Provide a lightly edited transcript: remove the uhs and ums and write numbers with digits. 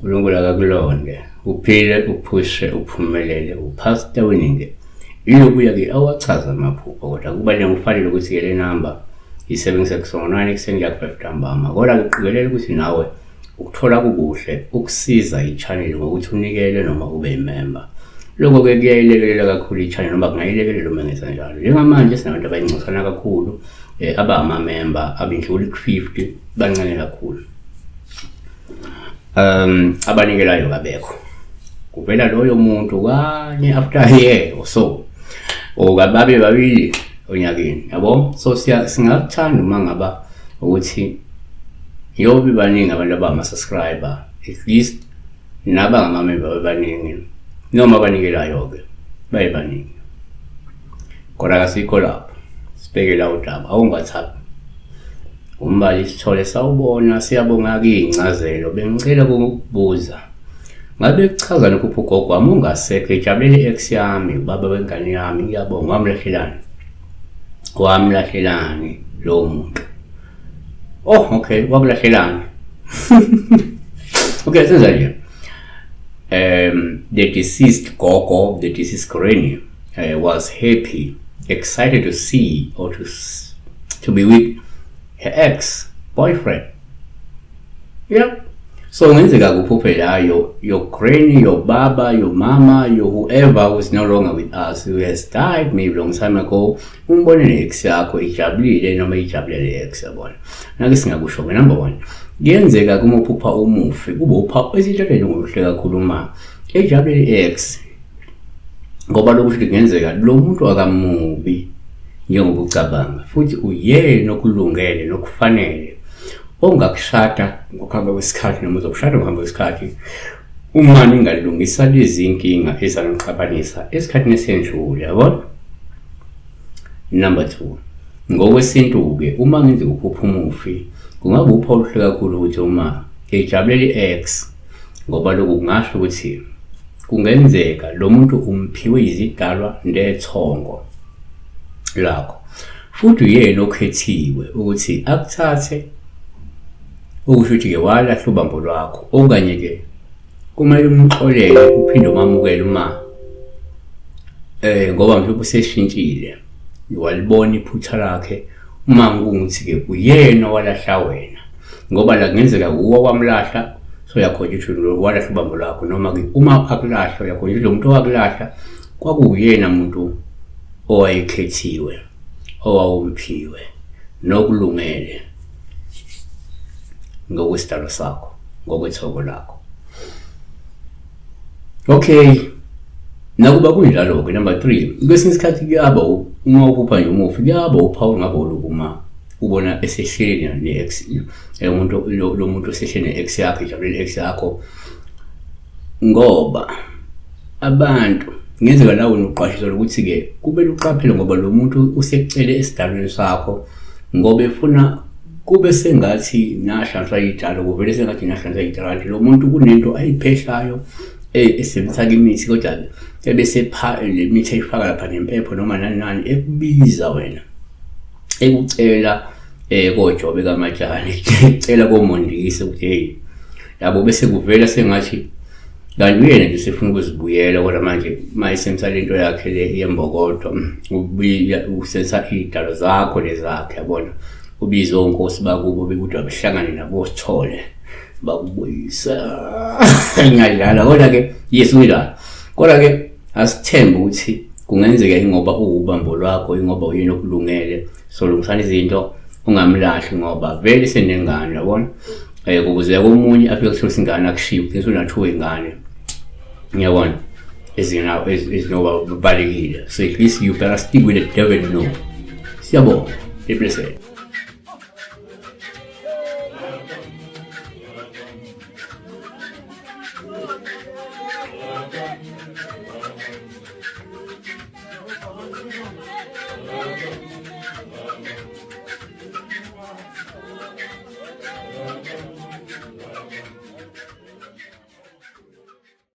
uNkulunkulu akakulonde, uphile, uphushe, uphumelele, uPastor Winning. Ilokuya-ke awachaza amaphupho kodwa kubaluleke kufanele ukuthi-ke le namba isebenzise kusongo 9 ekuseni kuya ku-5 ntambama. Kodwa-ke qikelela ukuthi nawe ukuthola kukuhle ukusiza i-channel ngokuthi unikele noma ube yimemba. Lokho-ke kuyayilekelela kakhulu i-channel noma kungayilekelela uma ngenza njalo. Njengamanje sinabantu abayingcosana kakhulu abamamemba abendlula ku-50 bancane kakhulu. Abanikelayo kabekho. Kuvela loyo muntu kanye after a year or so. Or kababe babili onyakeni, yabo? So singakuthanda uma ngaba ukuthi yobe baningi abantu abama-subscriber, at least nabangama-member babe baningi noma abanikelayo-ke baye baningi. Kodwa kasikho lapho, sibheke la udaba awungathabi. Umbali Sithole, sawubona, siyabonga-ke iy'ncazelo. Bengicela ukukubuza, ngabe kuchazani ukuphupha ugogo wami ongasekho ejabulele i-ex yami, ubaba wengane yami? Ngiyabonga. Wamlahlelani? Wamlahlelani lowo muntu? Oh, okay, wakulahlelani? Okay, senza nje. The deceased gogo, the deceased granny, was happy, excited to see or to be with her ex boyfriend. Yeah. So kungenzeka kuphuphe la your granny, your baba, your mama, your whoever who is no longer with us, who has died maybe long time ago, umbone ne-ex yakho ijabulile noma ijabulele ex, yabona. Nake singakusho ke, number 1, kuyenzeka kuma uphupha umufi kube upha esitshele ngokuhle kakhulu uma ejabulele ex, ngoba lokhu kusho kungenzeka lo muntu akamubi njengoba ucabanga, futhi uyena okulungele nokufanele ongakushada ngokuhamba kwesikhathi noma uzokushada ngokuhamba kwesikhathi uma ningalungisa lezi nkinga ezanixabanisa esikhathini esendlule, yabona. Number 2, ngokwesintu-ke uma ngenzeka uphupha umufi kungaba uphawu oluhle kakhulu ukuthi uma ejabulela i-ex, ngoba lokhu kungasho ukuthi kungenzeka lo muntu umphiwe izidalwa ndethongo lakho, futhi uyena okhethiwe ukuthi akuthathe, okusho ukuthi-ke walahla ubambo lwakho, okanye-ke kumele umxolele uphinde umamukele uma ngoba mhlawumbe useshintshile walibona iphutha lakhe, uma kungukuthi-ke uyena owalahla wena, ngoba la kungenzeka wuwe wamlahla, so uyakhona ukuthi walahla ubambo lwakho, noma-ke uma akulahla uyakhona ukuthi lo muntu owakulahla kwakuwuyena muntu owayekhethiwe, owawumphiwe nokulungele ngokwesidalo sakho, ngokwethoko lakho. Okay, nakuba kunjalo-ke, number 3, kwesinye isikhathi kuyaba uma uphupha nje umufi kuyaba uphawu ngabe olubi uma ubona esehleli ne-ex, umuntu lo muntu osehleli ne-ex yakho, ejabulele i-ex yakho, ngoba abantu ngenzeka la wena uqwashiswa ukuthi-ke kumele uqaphele, ngoba lo muntu usekucele esidalweni sakho ngoba efuna kube sengathi nahlanhla idalo, kuvele sengathi nahlanhla idalo, kanti lo muntu kunento ayiphehlayo esebenzisa imithi, kodwa ebese le mithi ayifaka lapha nempepho noma nani nani, ekubiza wena, ekucela koJobe kaMatshane, ekucela koMondise ukuthi hey, yabo, bese kuvela sengathi kanti uyena nje usefuna ukuzibuyela, kodwa manje uma esebenzisa lento yakhe le yembokodo, usebenzisa iy'dalo zakho lezakhe, yabona, ubize onkosi bakubo bekuthi abehlangane nabo Sithole bakubuyisa. Ngiyadlala, kodwa-ke yes kunjalo, kodwa-ke asithembe ukuthi kungenzeka ingoba uwubambo lwakho, ingoba uyena okulungele. So lungisana izinto, ungamlahli ngoba vele senengane, yabona. Ukuze komunye afike kuthola ingane akushiye, ugcine usunathuka ingane, ngiyabona ezinoba babalekile. So at least you better stick with the devil, you know. Siyabonga, be blessed.